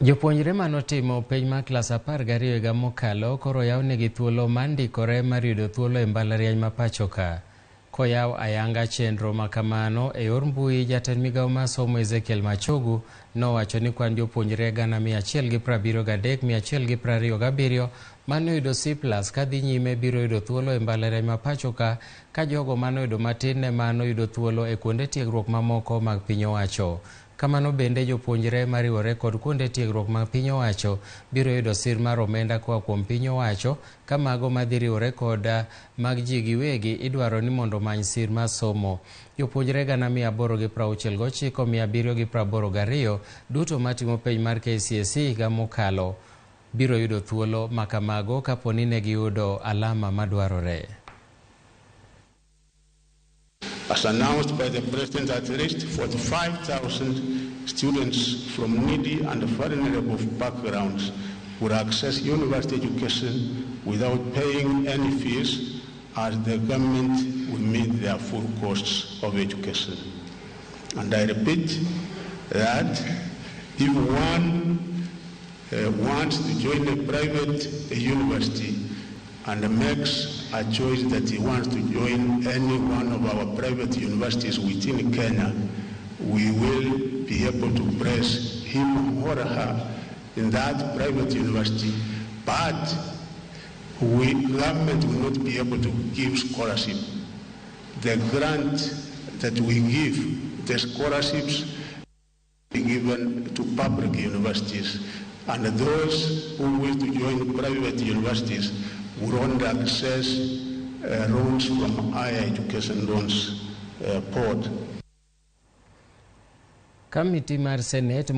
Jopuonjre manotimo penj mar klas 12 higa mokalo koro oyawnegi thuolo mar ndikore mar yudo thuolo e mbalariany ma pacho ka. Koyaw ayanga chenro makamano e yor mbui, jatend migawo mar somo Ezekiel Machogu nowacho ni kwan jopuonjre 173,127 manoyudo C+ kadhi nyime biro yudo thuolo e mbalariany ma pacho ka, ka jogo manoyudo matin ne mano yudo thuolo e kuonde tiegruok mamoko mag piny owacho. Kamano bende, jopuonjre mariwore kod kuonde tiegruok mag piny owacho biro yudo sir mar omenda koa kuom piny owacho, ka mago madhi riwore kod mag ji giwegi idwaro ni mondo omany sir mar somo. Jopuonjre 869,782 duto matimo penj mar KCSE higa mokalo biro yudo thuolo makamago kapo ni ne giyudo alama madwarore. As announced by the President, at least 45,000 students from needy and vulnerable backgrounds will access university education without paying any fees, as the government will meet their full costs of education. And I repeat that if one wants to join a private university and makes a choice that he wants to join any one of our private universities within Kenya, we will be able to place him or her in that private university, but we government will not be able to give scholarship. The grant that we give, the scholarships be given to public universities, and those who wish to join private universities will only access loans from Higher Education Loans Board. Kamiti mar Senate.